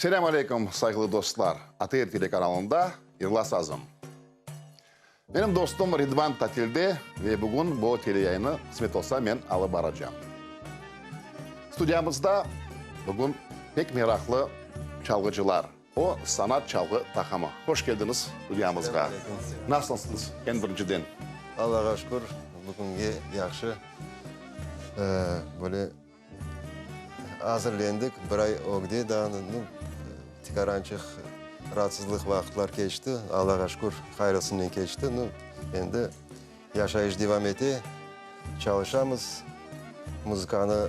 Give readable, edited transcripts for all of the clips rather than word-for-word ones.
Selâm aleyküm, sayğılı dostlar! ATR telekanalında Yırla sazım. Menim dostum Ridvan tatilde ve bugün bu teleyayını, qısmet olsa, men alıp baracam. Studiyamızda bugün pek meraqlı çalğıcılar, o sanat çalğı taqımı. Hoş keldiñiz studiyamızğa. Nasılsıñız, eñ birinciden? Allağa şükür, bugünge yahşı. Böyle Azırlendik, bir ay ögde daa, nu, tikarançıq raatsızlıq vaqıtlar keçti, Allağa şükür, hayırlısınen keçti. Nu, endi yaşayış devam ete, çalışamız, muzıkanı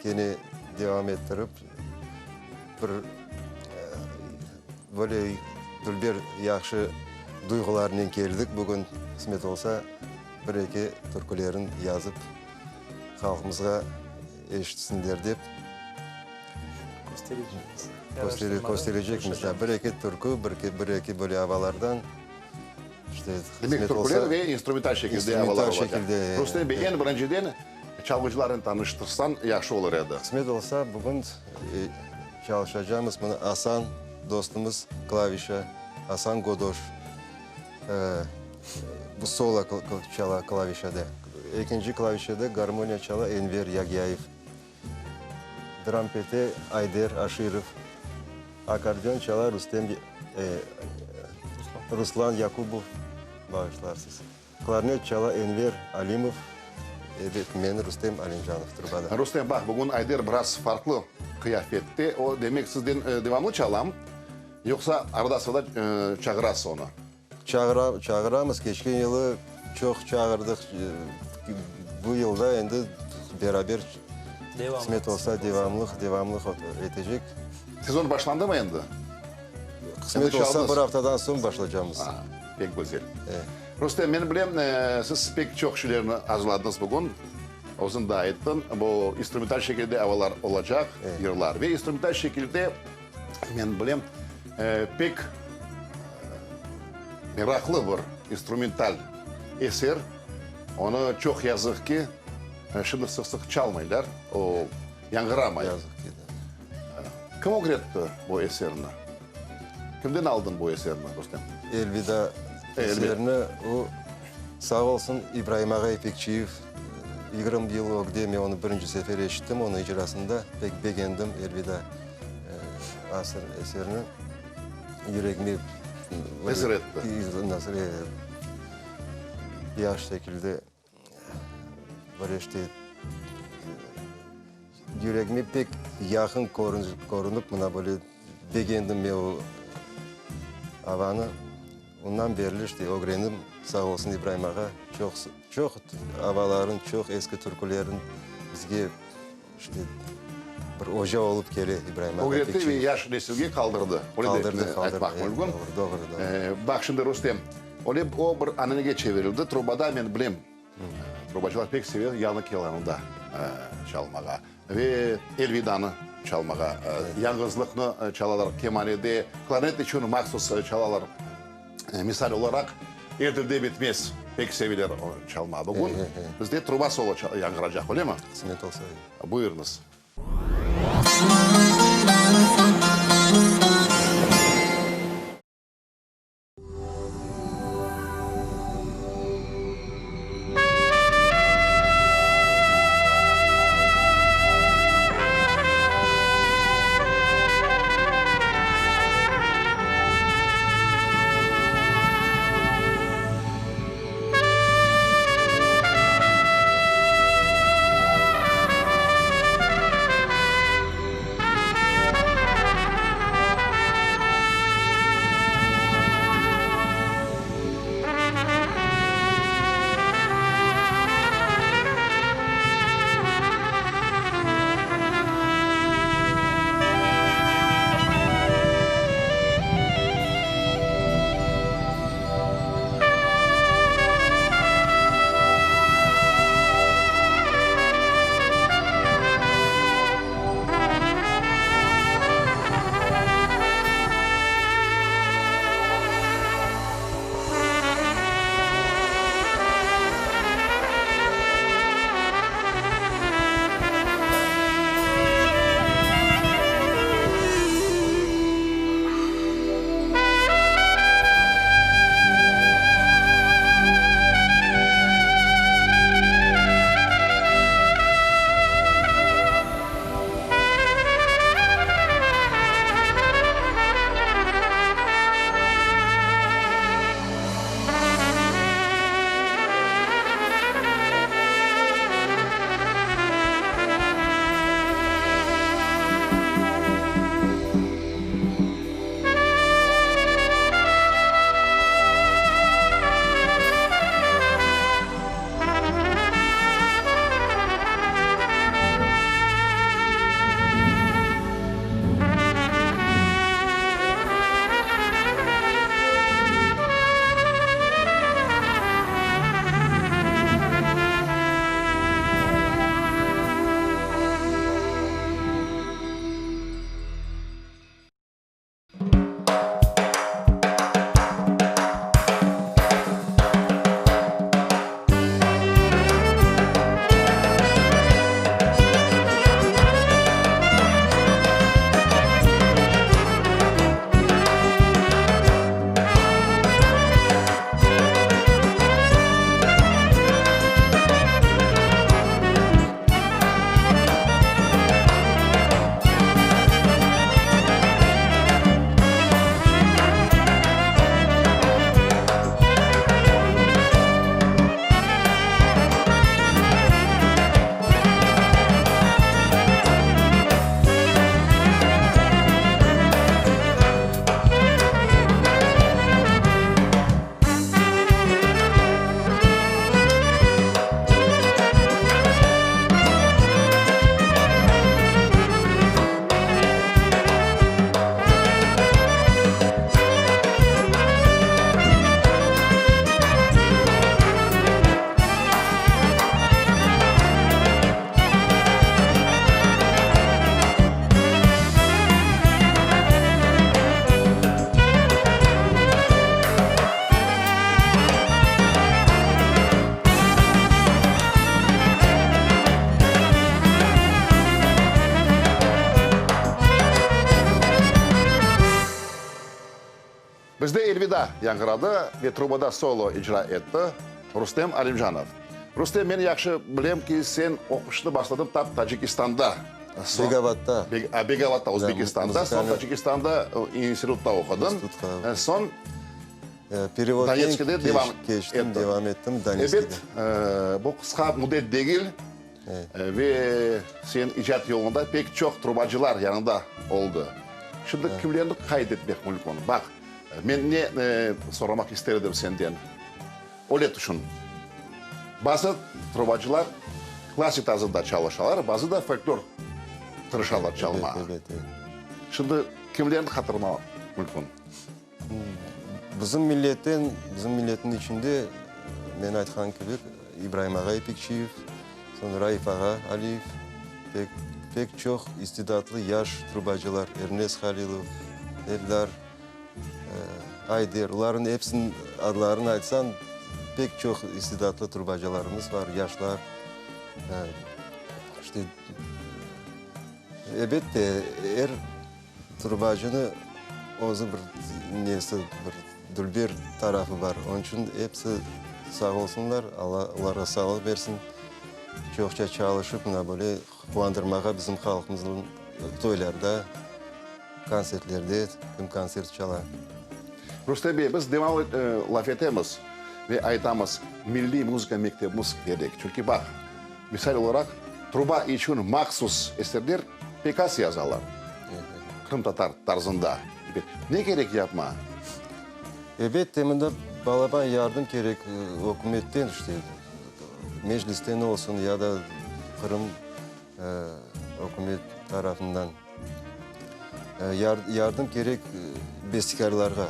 kene devam ettirip, bir böyle dülber, yahşı duyğularnen keldik bugün, qısmet olsa, bir-eki türkülerin yazıp. Halqımızğa eşitsinler dep kösterecekmiz. Bir-eki türkü, bir-eki böyle avalardan. İşte, Demek, türküler ve instrumental şekilde avalar olacaq. Rustem bey, eñ birinciden çalğıcılarnen tanıştırsañ yahşı olur edi. Qısmet olsa, bugün çalışacağımız mına Asan dostumız klavişa, Asan Godoş. Bu solo çala klavişada. Ekinci klavişada garmoniya çala Enver Yagyayev. Drampete Ayder Aşirov. Akkordeon çala Rustem Ruslan Yakubov, bağışlarsız. Klarnet çala Enver Alimov, ebet, men Rustem Alimcanov, trubada. Rustem, baq, bugün Ayder biraz farqlı qıyafette. O, demek, sizden devamlı çalam, yoqsa arada-sırada çağırasız onı? Çağıra, çağıramız. Keçken yılı çoq çağırdıq. Bu yıl da endi beraber, qısmet olsa, devamlıq, devamlıq etecek. Sezon başlandımı endi? Qısmet olsa, bir aftadan soñ başlaycamız. A, pek güzel. Rustem, men bilem, siz pek çoq şeylerni azırladıñız bugün. Özüñ da ayttıñ, bu instrumental şekilde avalar olacaq, yırlar. Ve instrumental şekilde Men bilem, pek meraqlı bir instrumental eser. Onı çoq yazıq ki, şimdi sıq-sıq çalmaylar, o yañğıramay. Yazıq ki, da. Kim ögretti bu eserni? Kimden aldıñ bu eserni, Rustem? Elvida eserini o, sağ olsun, İbraim ağa İpekçiyev, 20 yıl ögde men onı birinci sefer eşittim, onıñ icrasında, pek begendim Elvida. Asır eserni yüregime Tesir etti. Nasıl yaş şekilde böyle işte yüregime pek yaqın körünip, mına böyle begendim men o avanı. Ondan berli işte ögrendim, sağ olsun İbraim ağa, çoq, çoq avaların, çoq eski türkülerin bizge İşte, bir oca olıp kele İbraim ağa. Ögretti ve yaş nesilge qaldırdı. Qaldırdı, qaldırdı. Aytmaq mümkün. Doğru, doğru, doğru. Baq şimdi, Rustem, öyle o bir ananege çevirildi. Trubada men bilem, trubacılar pek seve Yañı Kelanıda çalmağa ve Elvidanı çalmağa. Yañğızlıqnı çalalar kemanede, klarnet içün mahsus çalalar. Misal olaraq, Er tilde bitmez pek seviler çalma. Bugün bizde truba solo yañğıracaq, öylemi? Qısmet olsa, evet. Buyurıñız. Bizde Elvida yañğıradı ve trubada solo icra etti Rustem Alimcanov. Rustem, men yahşı bilem ki, sen oquşnı başladıñ tap Tacikistanda. Begavatda. Begavatda, Özbekistanda. Soñ Tacikistanda institutta oqudıñ. Soñ Donetskide devam ettiñ. Devam ettim Donetskide. Ebet, bu qısqa müddet degil ve sen icat yolunda pek çoq trubacılar yanıñda oldı. Şimdi kimlerni qayd etmek mümkün? Baq, men ne soramaq ister edim senden. Öyle tüşün, bazı trubacılar klassik tarzında çalışalar, bazı da folklor tırışalar çalmağa. Şimdi kimlerni hatırlamaq mümkün? Bizim milletten, bizim milletniñ içinde, men aytqan kibi, İbraim ağa İpekçiyev, soñ Raif ağa Aliyev, pek, pek çoq istidatlı yaş trubacılar, Ernes Halilov, Eldar, Ayder, olarnıñ episiniñ adlarını aytsam, pek çoq istidatlı trubacılarımız bar, yaşlar. İşte, elbette, er trubacını özü bir nesi, bir dülber tarafı bar. Onıñ içün episi sağ olsunlar, Alla olarğa sağlıq bersin. Çoqça çalışıp, mına böyle quvandırmağa bizim halqımıznıñ toylarda. Kontsertlerde kim kontsert çala. Rustem bey, biz devamlı laf etemiz ve aytamız, milliy muzıka mektebimiz kerek. Çünki baq, misal olaraq, truba içün mahsus eserler pek az yazalar, qırımtatar tarzında. Ne kerek yapma? Elbette, mında balaban yardım kerek ükümetten, işte, Meclisten olsun ya da Qırım Ükümet tarafından yardım kerek bestekârlarğa.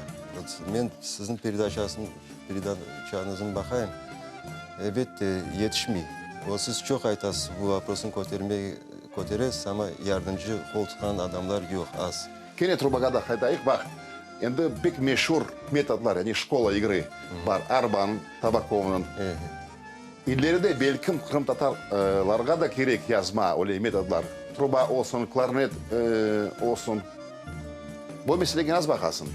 Men siziñ peredaçañıznı baqayım, elbette, yetişmey. O, siz çoq aytasız, bu voprosnı köteresiz, amma yardımcı, qol tutqan adamlar yoq, az. Kene trubağa da qaytayıq, baq, endi pek meşur metodlar, yani şkola igrı bar, Arban, Tabakovnıñ. İleride belkim qırımtatarlarğa da kerek yazma öyle metodlar, truba olsun, klarnet olsun. Bu meselege nasıl baqasıñ?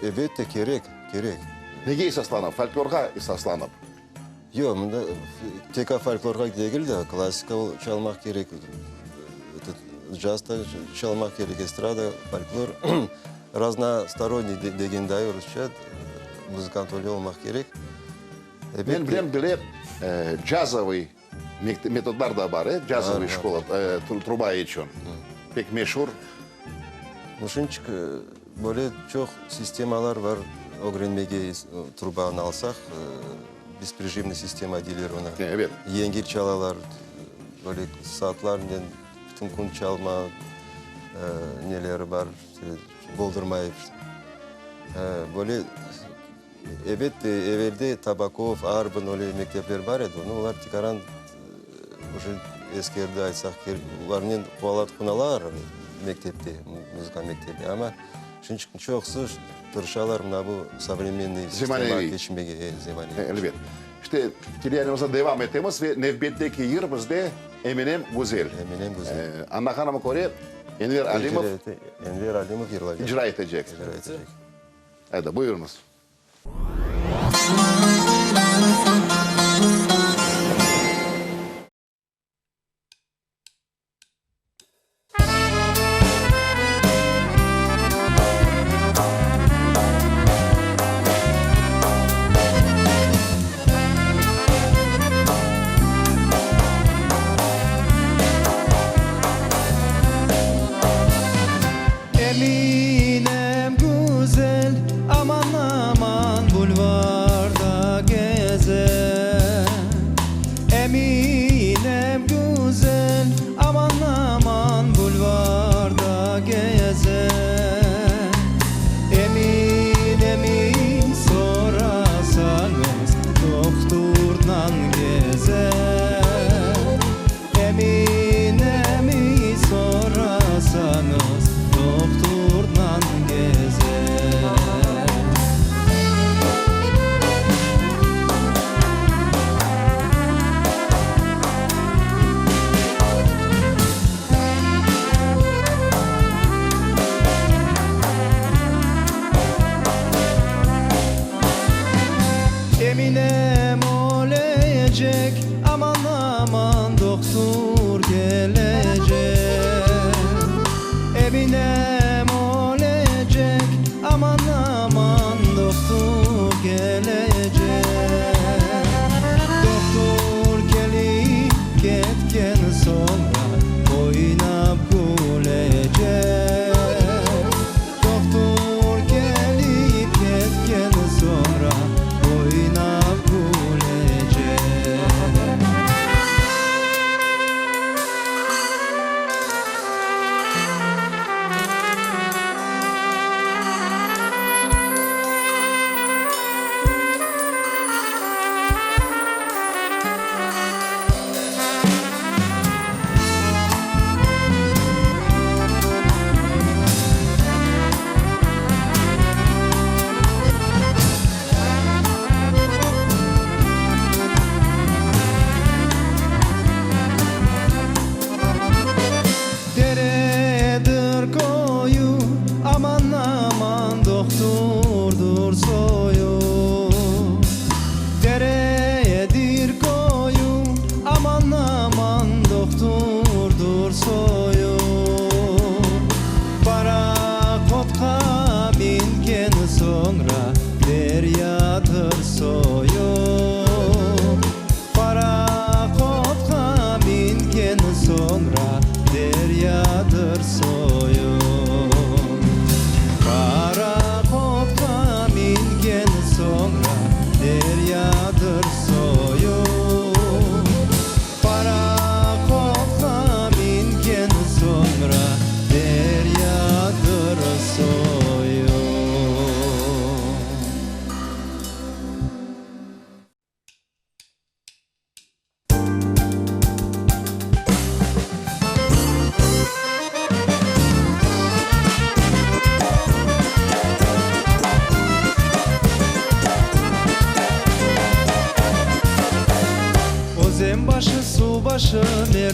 Elbette, kerek, kerek. Nege esaslanıp? Folklorğa esaslanıp? Yoq, mında tek folklorğa degil de, klassika çalmaq kerek, caz da çalmaq kerek, estrada, folklor, raznostoronniy degen day rusça, muzıkant öyle olmaq kerek. Men bilem, bile cazovıy metodlar da bar, e, cazovıy şkola, truba içün pek meşur. Nuşınçik, böyle çoq sistemalar bar ögrenmege, trubanı alsaq, besprejimnıy sistema deyler onı. Evet. Yengil çalalar, böyle saatlarnen bütün kün çalma neleri bar, boldurmayıp, böyle. Ebet, evelde Tabakov, Arbın öyle mektepler bar edi, no olar tikaran uje eskerde aytsaq, olarnen quvalat-qunalar mektepte, muzıka mektebinde, amma şimdi çoqusı tırışalar mına bu sovremennıy sistemağa keçmege, e, zemaneviy. Elbet. İşte, teleyayınımıznı devam etemiz ve nevbetteki yır bizde Eminem Güzel. Eminem Güzel. Añlağanıma köre, Enver Alimov Enver Alimov yırlaycaq. İcra etecek. İcra etecek. Ayda, buyurıñız. Eminem güzel, aman aman.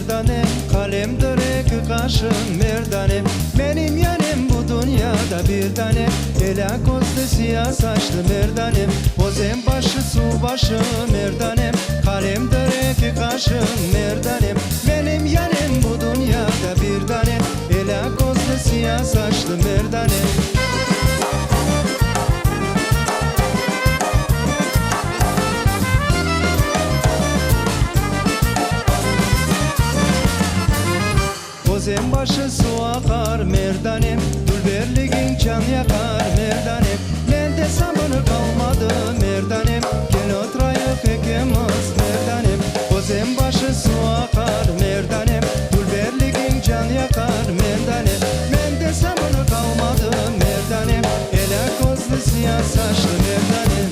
merdanem, Qalemdir eki qaşıñ, merdanem. Menim yarim bu dünyada bir danem, Elâ közlü, siya saçlı, merdanem. Özen başı, suv başı, merdanem, Qalemdir eki qaşıñ, merdanem. Menim yarim bu dünyada bir danem, Elâ közlü, siya saçlı, merdanem. Özen başı suv aqar, merdanem, Dülberligiñ can yaqar, merdanem. Mende sabır qalmadı, merdanem, Kel oturayıq ekimiz, merdanem. Özen başı suv aqar, merdanem, Dülberligiñ can yaqar, merdanem. Mende sabır qalmadı, merdanem, Elâ közlü, siya saçlı, merdanem.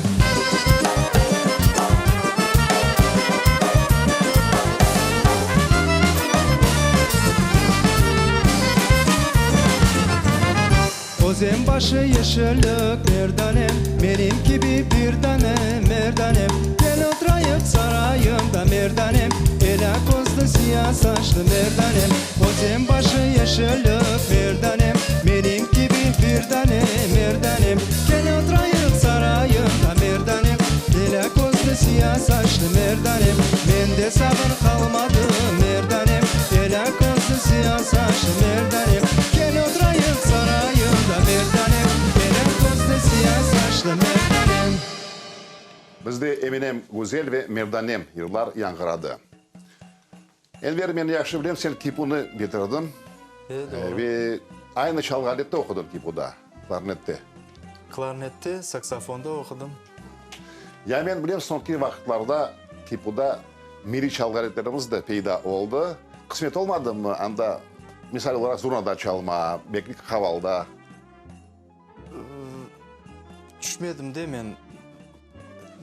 Özen başı yeşillik, merdanem, Menim kibi bir dane, merdanem. Kel oturayıq sarayımda, merdanem, Elâ közlü, siya saçlı, merdanem. Özen başı yeşillik, merdanem, Menim kibi bir dane, merdanem. Kel oturayıq sarayımda, merdanem, Elâ közlü, siya saçlı, merdanem. Mende sabır qalmadı, merdanem, Elâ közlü, siya saçlı, merdanem. Kel oturayıq sarayımda, merdanem, Elâ közlü, siya saçlı, merdanem. Bizde Eminem güzel ve Merdanem yırlar yañğıradı. Enver, men yahşı bilem, sen KİPU-nı bitirdiñ. E, doğru. Ve aynı çalğı alette oqudıñ KİPU-da, klarnette. Klarnette, saksofonda oqudım. Ya men bilem, soñki vaqıtlarda KİPU-da milliy çalğı aletlerimiz de peyda oldı. Qısmet olmadımı anda, misal olaraq, zurnada çalma, belki qavalda? Tüşmedim de men.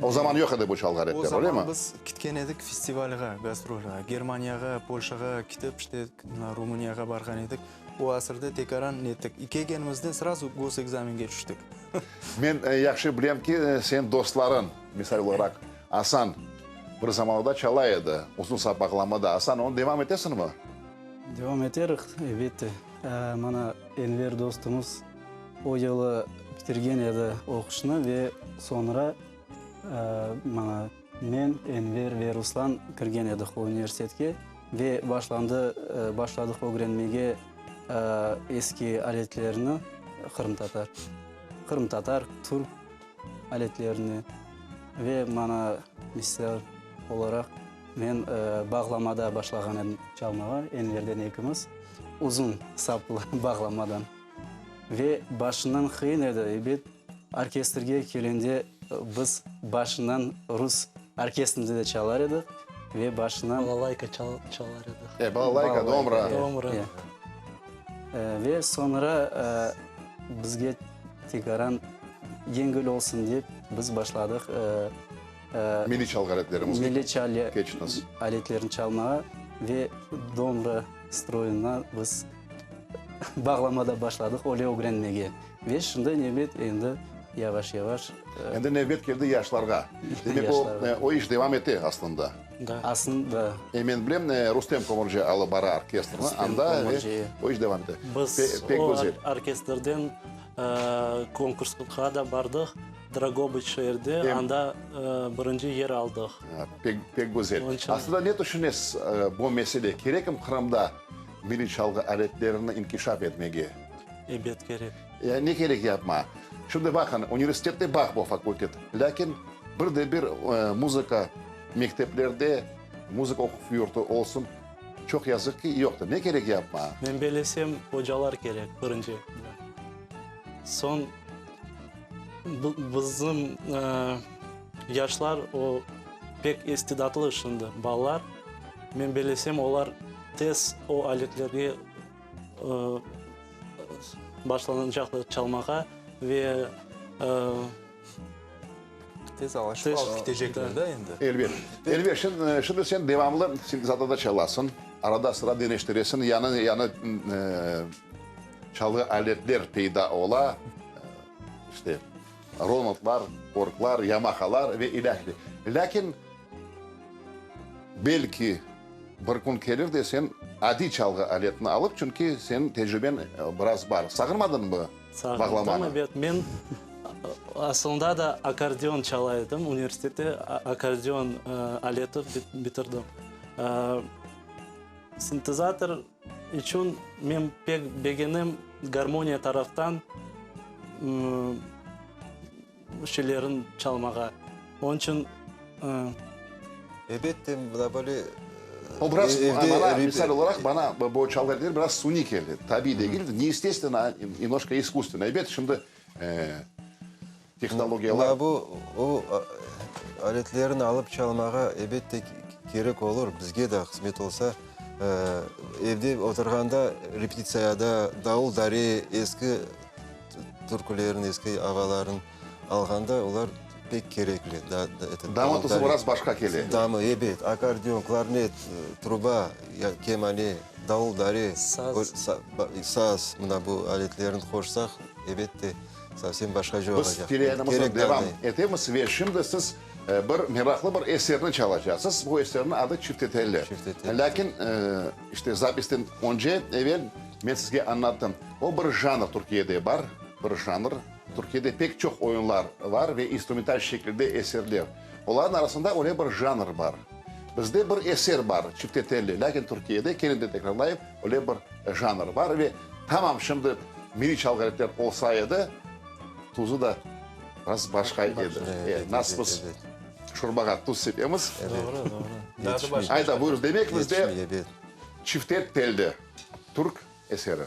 O zaman yoq edi bu çalğı aletler, öyle mi? O zaman biz kitken edik festivalğa, gastrolğa. Germaniyağa, Polşağa kitip, işte, Rumıniyağa barğan edik. O asırda tekaran nettik. Kelgenimizden srazu gosekzamenge tüştik. Men yahşı bilem ki, sen dostlarıñ, misal olaraq, Asan bir zamanlarda çala edi, uzun sap bağlamada. Asan, onı devam etesiñmi? Devam eterik, elbette. Mana, Enver dostumız o yılı bitirgen edi oquşnı ve soñra mana men, Enver ve Ruslan kirgen edik o universitetke ve başlandı, başladıq ögrenmege eski aletlerni, qırımtatar, qırımtatar, türk aletlerini ve mana misal olaraq Men bağlamada başlağan edim çalmağa, Enverden ekimiz, uzun saplı bağlamadan. Ve başından qıyın edi, ebet, orkestrge kelgende biz başından rus orkestrinde de çalar edik ve başından... Balalayka çalar edik. E, balalayka, domra. Domra. Ve soñra bizge tekaran yengil olsun dep biz başladıq Milliy çalğı aletlerimizge Milliy çalğı keçtiniz. aletlerini çalmağa ve domra stroyuna biz bağlamada başladıq öyle ögrenmege. Ve şimdi nevbet endi yavaş-yavaş. Endi nevbet keldi yaşlarğa. Demek o, o iş devam ete aslında. Da. Aslında. E, men bilem, Rustem Komurci alıp bara orkestrni anda ve o iş devam ete. Biz Pek o güzel. orkestrden konkursqa da bardıq. Dragobıç şeerde, anda birinci yer aldıq. Pek, pek güzel. Aslında ne tüşünesiz bu mesele kerekmi Qırımda milliy çalğı aletlerini inkişaf etmege? Ebet kerek. Ya ne kerek yapma? Şimdi baqın, universitette bar bu fakultet, lâkin bir de bir muzıka mekteplerde, muzıka oquv yurtu olsun, çoq yazıq ki, yoqtır. Ne kerek yapma? Men bellesem, ocalar kerek birinci. Soñ. Bizim yaşlar o pek istidatlı şimdi balalar. Men bellesem, olar tez o aletlerge başlanacaqlar çalmağa ve Tez alışıp alıp ketecekler da endi. Elbet. Elbet. Şimdi sen devamlı sintezatorda çalasıñ, arada-sıra deñiştiresiñ, yañı-yañı çalğı aletler peyda ola. İşte, Ronaldlar, Korglar, Yamahalar ve ilâhre. Lâkin, belki. Bir kün kelir de sen adiy çalğı aletini alıp, çünki seniñ tecriben biraz bar. Sağınmadıñmı Sağındım, bağlamanı? ebet. Men asılında da akkordeon çala edim. Universitette akkordeon aleti bitirdim. Sintezator içün men pek begenem garmoniya taraftan şeylerin çalmağa. Onıñ içün. Elbette, mına böyle O biraz, evde bana, misal olaraq, bana bu çalğı aletleri biraz suniy keldi. Tabiiy degil, neestestvенно, a nemnojko iskustvенно. Ebet, şimdi tehnologiyalar. Mına bu o aletlerini alıp çalmağa, elbette, kerek olur, bizge de qısmet olsa. Evde oturğanda, repetitsiyada davul, dare, eski türkülerin, eski avaların alğanda, olar pek kerekli. Damı tuzu biraz başqa kele. Damı, ebet, akkordeon, klarnet, truba, kemane, davul, dare, Saz. Saz, mına bu aletlerini qoşsaq, ebette, sovsem başqaca Biz olacaq. teryanımıznı devam etemiz ve şimdi siz bir meraqlı bir eserni çalacaqsız. Bu eserniñ adı Çiftetelli. Çiftetelli. Lâkin, işte, zapisten önce, evel men sizge añlattım. O bir janr Türkiyede bar, bir janr. Türkiyede pek çoq oyunlar bar ve instrumental şekilde eserler. Olarnıñ arasında öyle bir janr bar. Bizde bir eser bar, çiftetelli, lâkin Türkiyede, kene de tekrarlayım, öyle bir janr bar ve tamam şimdi milliy çalğı aletler olsa edi, tuzu da biraz başqa edi. Nasıl biz şorbağa tuz sepemiz. Doğru, doğru. Ayda, buyurıñız. Demek, bizde çiftetelli türk eseri.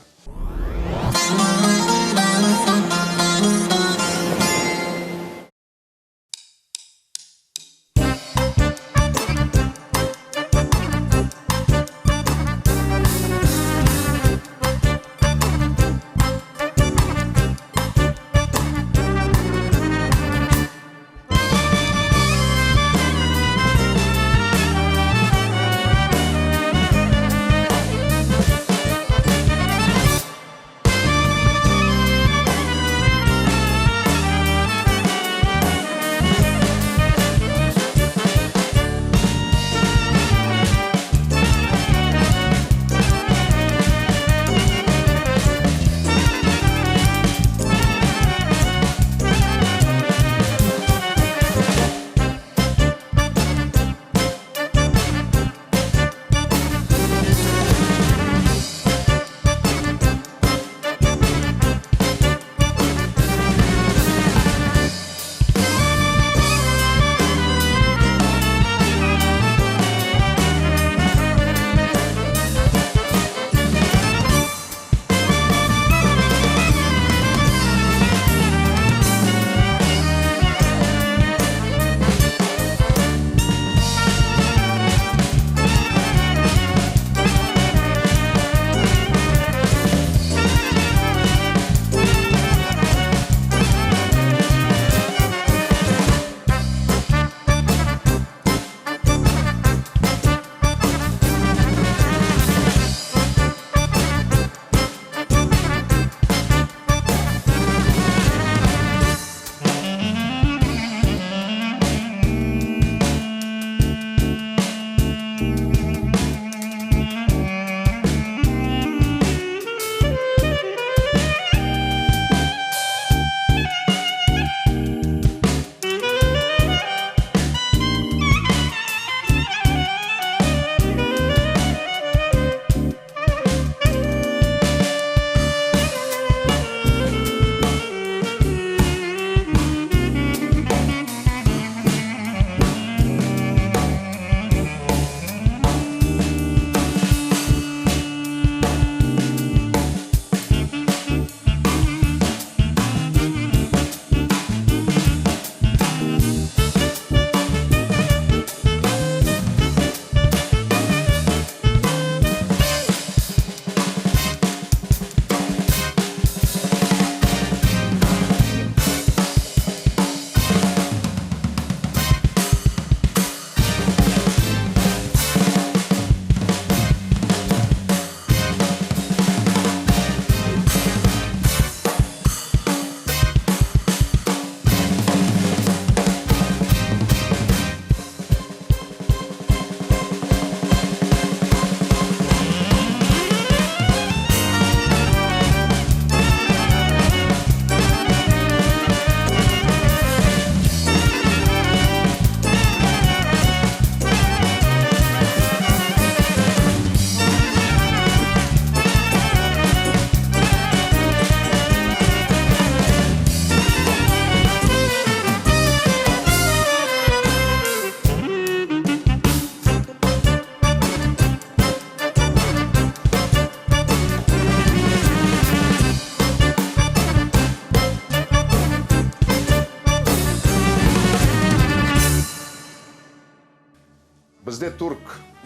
Bizde türk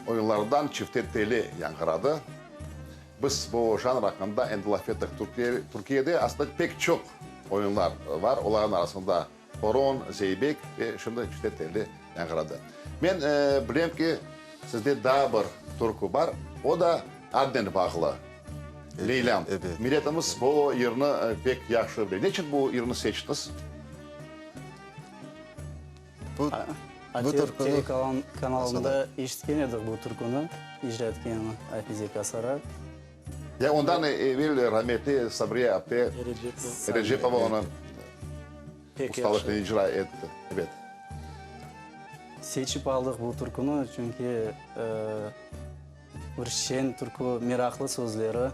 oyunlarından çifte teli yañğıradı. Biz bu janr aqqında endi laf ettik. Türkiyede aslında pek çoq oyunlar bar, olarnıñ arasında horon, zeybek ve şimdi çifte teli yañğıradı. Men bilem ki, sizde daa bir türkü bar, o da adnen bağlı, Leylâm. Milletimiz bu yırnı pek yahşı bile. Neçün bu yırnı seçtiñiz? Bu ATR türküni telekanalında eşitken edik bu türküni, icra etkenini Afize Kasara. Ya ondan evel rametli Sabriye apte Erecepova onı ustalıqnen icra etti. Ebet. Seçip aldıq bu türküni, çünki bir şeñ türkü, meraqlı sözleri.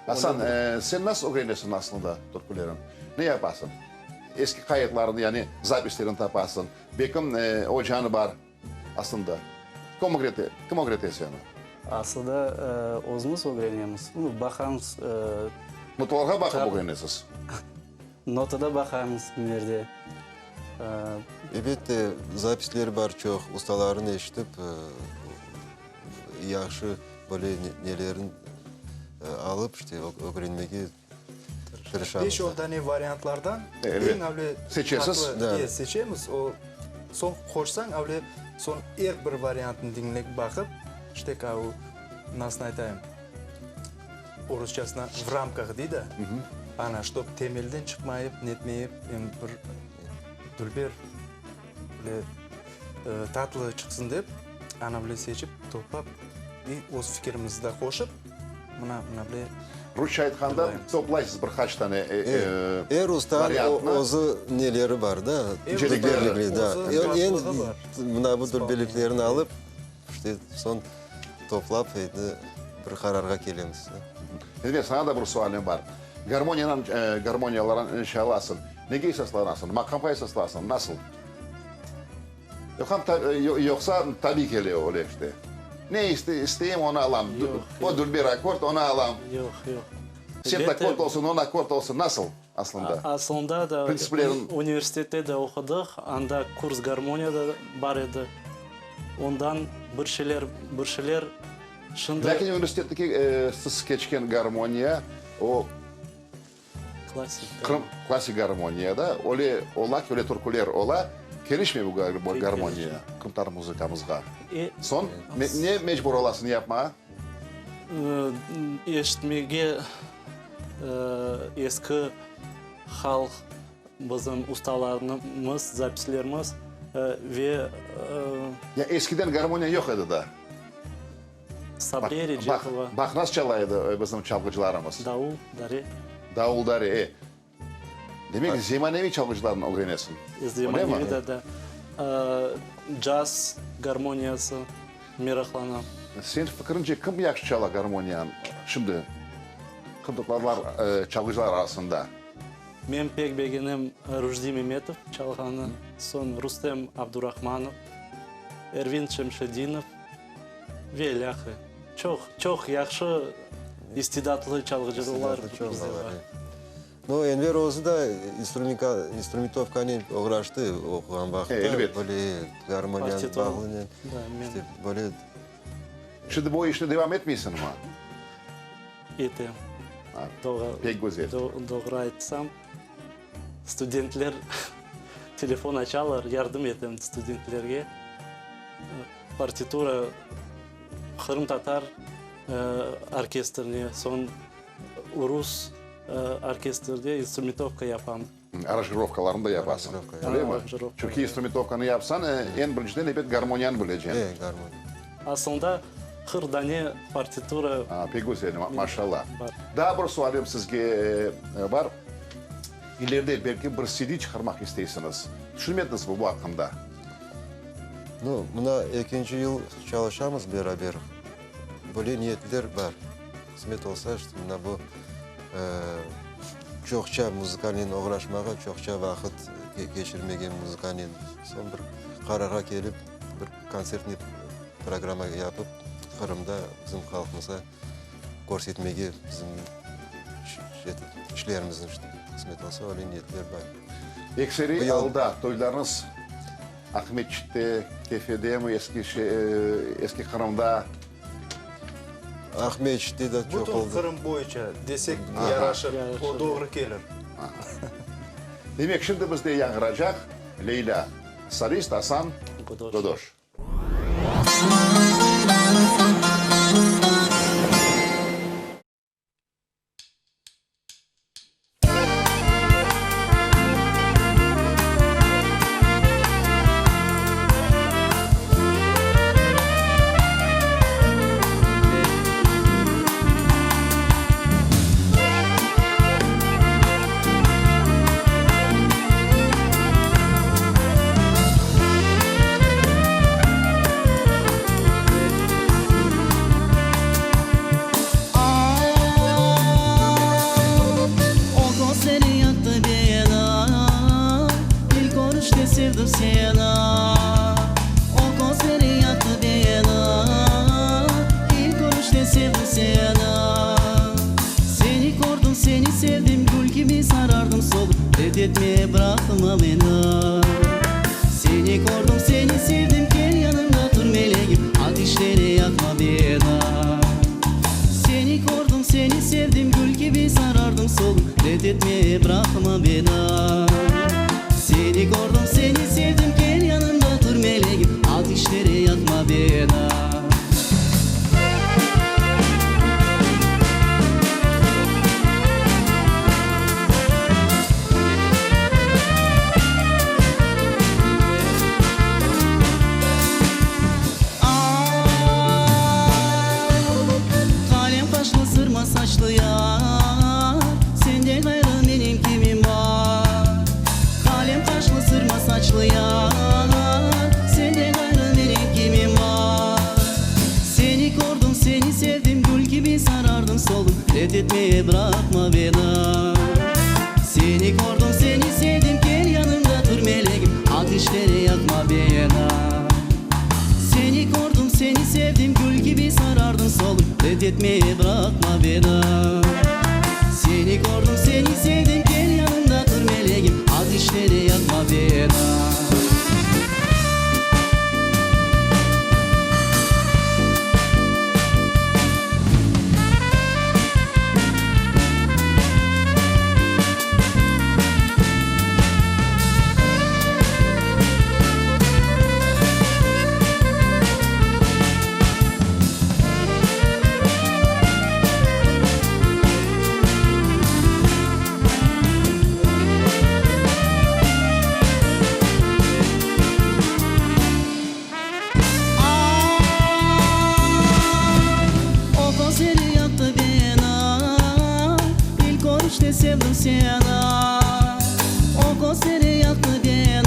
Asan, sen nasıl ögrenesiñ aslında türkülerin? Ne yapasıñ? Eski qayıtlarını, yani zapislerini tapasıñ. Belkim, ocanı bar aslında. Kim ögrete, kim ögrete seni? Aslında, özümiz ögrenemiz. Baqamız. Notalarğa baqıp ögrenesiz? Notada baqamız kimlerde. Elbette, zapisleri bar çoq, ustaların eşitip, yahşı böyle nelerin alıp, işte, ögrenmege tırışamız. Beş-on dane variantlardan eñ avle tatlı seçemiz. O, soñ qoşsañ, avle soñ er bir variantını diñlep baqıp, işte, o, nasıl aytayım, orusçasına v ramkah dey da, ana, ştob temelden çıqmayıp, netmeyip, em bir dülber, böyle tatlı çıqsın dep, ana bile seçip, toplap, i öz fikirimizni de qoşıp, mına, mına bile. Rusça aytqanda, toplaysız bir qaç tane variantnı. Er ustanıñ özü neleri bar da, dülberlikleri, da. Eñ mına bu dülberliklerini alıp, işte, soñ toplap, endi bir qararğa kelemiz. Enver, saña da bir sualim bar. Garmoniyanen, garmoniyalarnen çalasıñ. Nege esaslanasıñ? Maqamğa esaslanasıñ? Nasıl? Yoqsa tabiy kele öyle işte. Ne isteyim, onı alam. O dülber akkord, onı alam. Yoq, yoq. Septakord olsun, on akkord olsun, nasıl aslında? Aslında da universitette de oqudıq, anda kurs garmoniya da bar edi. Ondan bir şeyler, bir şeyler şimdi. Lâkin universitetteki siz keçken garmoniya, o. Klassik. Qırım klassik garmoniyada öyle ola ki, öyle türküler ola, kelişmey bu garmoniya qırımtatar muzıkamızğa. Soñ ne mecbur olasıñ yapmağa? Eşitmege eski halq bizim ustalarımız, zapislerimiz ve. Ya eskiden garmoniya yoq edi da. Sabriye Recepova. Baq, nasıl çala edi bizim çalğıcılarımız. Davul, dare. Davul, dare, e. Demek, zemaneviy çalğıcılarnı ögrenesiñ, öyle mi? Zemaneviy da, da. Caz garmoniyası meraqlanam. Seniñ fikriñce, kim yahşı çala garmoniyanı şimdi qırımtatarlar çalğıcılar arasında? Men pek begenem Rujdi Memetov çalğanı, soñ Rustem Abdurahmanov, Ervin Şemşedinov. Ve ilâhre. Çoq, çoq yahşı istidatlı çalğıcılar bizde bar. No, Enver özü de instrumentovkanen oğraştı oquğan vaqıtta. Elbet. Böyle garmoniyanen bağlınen. İşte böyle. Şimdi bu işni devam etmeysiñmi? Etem. Pek güzel. Doğru aytsam, studentler telefon açalar, yardım etem studentlerge. Partitura qırımtatar orkestrine, soñ rus orkestrde instrumentovka yapam. Aranjirovkalarnı da yapasıñ, öyle mi? Çünki instrumentovkanı yapsañ, eñ birinciden, ebet, garmoniyanı bileceñ. E, garmoniya. Aslında, 40 dane partitura. A, pek güzel, maşallah. Daa bir sualim sizge bar. İleride belki bir CD çıqarmaq isteysiñiz. Tüşünmediñizmi bu aqqında? Nu, mına ekinci yıl çalışamız beraber. Böyle niyetler bar. Qısmet olsa, işte, mına bu çoqça muzıkanen oğraşmağa, çoqça vaqıt keçirmege muzıkanen. Soñ bir qararğa kelip, bir kontsertniy programma yapıp, Qırımda bizim halqımızğa körsetmege bizim işlerimizni, işte, qısmet olsa, öyle niyetler bar. Ekseriy alda toylarıñız. Aqmescitte, Kefedemi, eski Eski Qırımda? Aqmescitte de çoq oldı. Bütün Qırım boyunca desek yaraşır, o doğru kelir. Demek, şimdi bizde yañğıracaq Leylâ, solist Asan Godoş. O közleri yaqtı beni, İlk körüşte sevdim seni. O közleri yaqtı beni, İlk körüşte sevdim seni. Seni kördim, seni sevdim, gül kibi sarardım solıp, Red etme, bıraqma meni. Seni kördim, seni sevdim, kel yanımda tur melegim, Ateşlere yaqma beni. Seni kördim, seni sevdim, gül kibi sarardım solıp, Red etme, bıraqma beni. Seni kördim, seni sevdim, kel yanımda tur melegim, Ateşlere yaqma beni. Qalem qaşlı, sırma saçlı yar, Senden ğayrı menim kimim bar? Qalem qaşlı, sırma saçlı yar, Senden ğayrı menim kimim bar? Seni kördim, seni sevdim, gül kibi sarardım soldım, Red etme, bıraqma beni. Seni kördim, seni sevdim, kel yanımda tur melegim, Ateşlere yaqma beni. Seni kördim, seni sevdim, gül kibi sarardım soldım, Red etme, bıraqma beni. Seni kördim, seni sevdim, kel yanımda tur melegim, Ateşlere yaqma beni. O közleri yaqtı beni, İlk körüşte sevdim seni. O közleri yaqtı beni,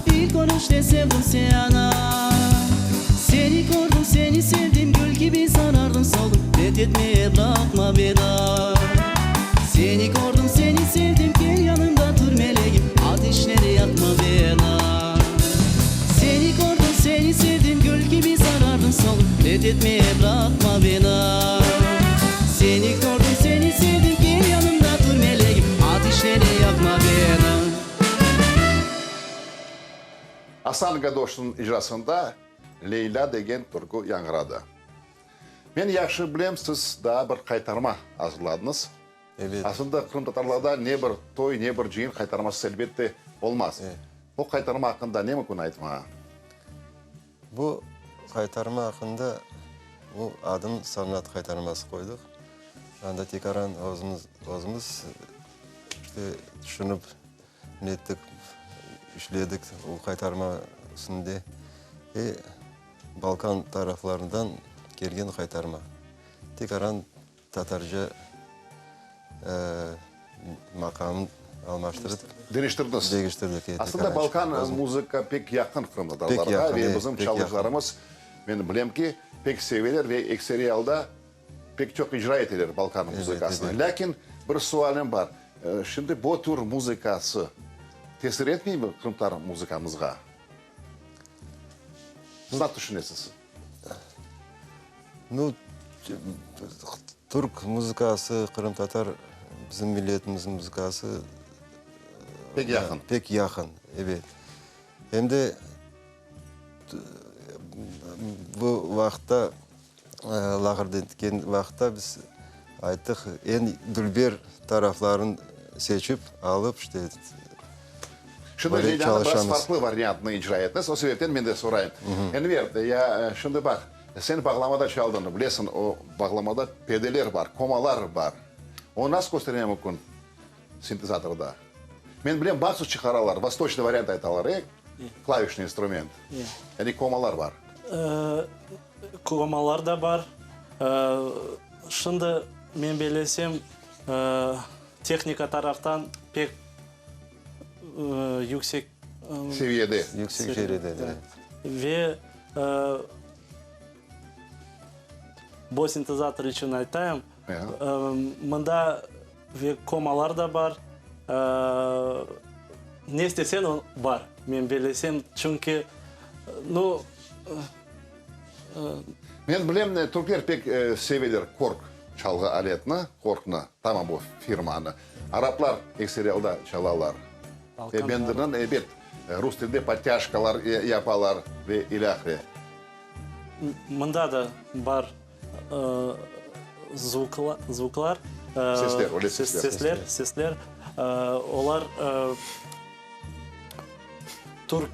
İlk körüşte sevdim seni. Seni kördim, seni sevdim, gül kibi sarardım soldım, Red etme, bıraqma beni. Seni kördim, seni sevdim, kel yanımda tur melegim, Ateşlere yaqma beni. Seni kördim, seni sevdim, gül kibi sarardım soldım, Red etme, bıraqma beni. Seni kördim, seni sevdim, kel yanımda tur melegim, Ateşlere yaqma beni. Asan Gadoşnıñ icrasında Leylâ degen türkü yañğıradı. Men yahşı bilem, siz daa bir qaytarma azırladıñız. Ebet. Aslında qırımtatarlarda ne bir toy, ne bir cıyın qaytarmasız elbette olmaz. Bu qaytarma aqqında ne mümkün aytmağa? Bu qaytarma aqqında, bu adını Sanat qaytarması qoydıq. Anda tekaran özümiz, özümiz işte tüşünip nettik, işledik o qaytarma üstünde. E Balkan taraflarından kelgen qaytarma. Tekaran Tatarca maqamın almaştırıp. Deñiştirdiñiz. Deñiştirdik, evet. Aslında Balkan muzıka pek yaqın qırımtatarlarğa ve bizim çalğıcılarımız, men bilem ki, pek seveler ve ekseriy alda pek çoq icra eteler Balkan muzıkasını. Lâkin bir sualim bar, şimdi bu tür muzıkası tesir etmeymi qırımtatar muzıkamızğa? Siz nasıl tüşünesiz? Nu, türk muzıkası, qırımtatar, bizim milletimizniñ muzıkası Pek yaqın. Pek yaqın, ebet. Em de bu vaqıtta, laqırdı etken vaqıtta biz ayttıq, eñ dülber taraflarını seçip alıp, işte, Şimdi böyle Leylanı biraz çalışamız. farqlı variantnı icra ettiñiz, o sebepten men de sorayım. Enver, ya şimdi baq, sen bağlamada çaldıñ, bilesiñ, o bağlamada perdeler bar, komalar bar. Onı nasıl köstermege mümkün sintezatorda? Men bilem, mahsus çıqaralar, vostoçnıy variant aytalar, e, klavişnıy instrument. Yani komalar bar. Komalar da bar. Şimdi men bellesem, tehnika taraftan pek yüksek seviyede. Yüksek seviyede, evet. Ve bo sintezator içün aytayım, mında ve komalar da bar, ne istesen o bar, men bellesem, çünki, nu. Men bilem, türkler pek seveler korg çalğı aletini, korgnı, tamam bu firmanı. Araplar ekseri alda çalalar. Ve bendirnen, ebet, rus tilinde podtâjkalar yapalar ve ilâhre. Mında da bar zvuklar. Sesler, öyle sesler. Sesler, sesler. Olar türk.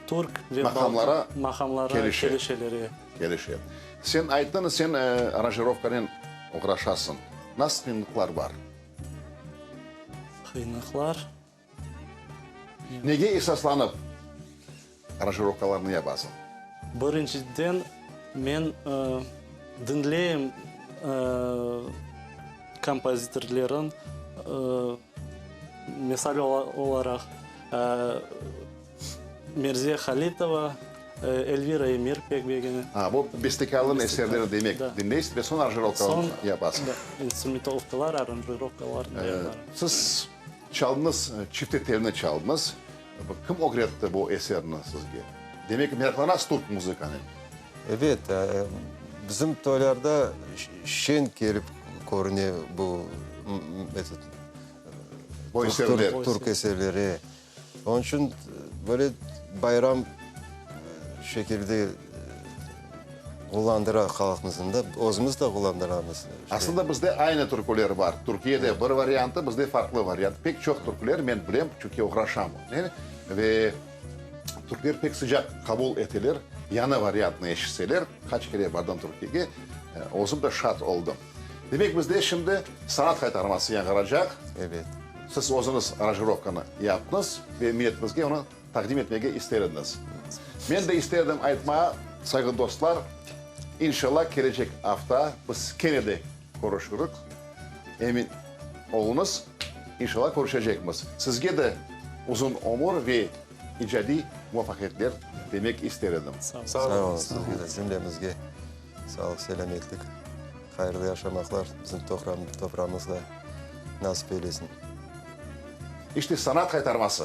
Türk ve Maqamlara maqamlara kelişe. kelişeler, e. Kelişe. Sen ayttıñ, sen aranjirovkanen oğraşasıñ. Nasıl qıyınlıqlar bar? Qıyınlıqlar? Nege esaslanıp aranjirovkalarnı yapasıñ? Birinciden, men diñleyim kompozitorların, Misal olaraq, Merziye Halitova, Elvira Emir pek begenem. A, bu bestekârlığın eserleri, demek, diñleysiz ve soñ aranjirovkalarını yapasız. İnstrumentovkalar, aranjirovkalarını yaparım. Siz çaldıñız, çifte telni çaldıñız. Kim ögretti bu eserni sizge? Demek, meraqlanasız türk muzıkanen. Ebet, bizim toylarda şeñ kelip körüne bu, etot, Bu eserler. Türk eserleri. Onıñ içün böyle bayram şekilde qullandıra halqımıznı da, özümiz de qullandıramız. Aslında bizde aynı türküler bar. Türkiyede bir variantı, bizde farqlı variant. Pek çoq türküler men bilem, çünki oğraşam onen. Ve türkler pek sıcaq qabul eteler, yañı variantnı eşitseler. Qaç kere bardım Türkiyege, özüm de şad oldım. Demek, bizde şimdi sanat qaytarması yañğıracaq. Ebet. Siz özüñiz aranjirovkanı yaptıñız ve milletimizge onı taqdim etmege ister ediñiz. Men de ister edim aytmağa, sayğılı dostlar, inşallah kelecek afta biz kene de körüşürik. Emin oluñız, inşallah körüşecekmiz. Sizge de uzun ömür ve icadiy muvafaqiyetler demek ister edim. Sağ oluñ, sizge de, cümlemizge sağlıq, selâmetlik, hayırlı yaşamaqlar bizim toprağımızğa nasip eylesin. İşte, sanat qaytarması.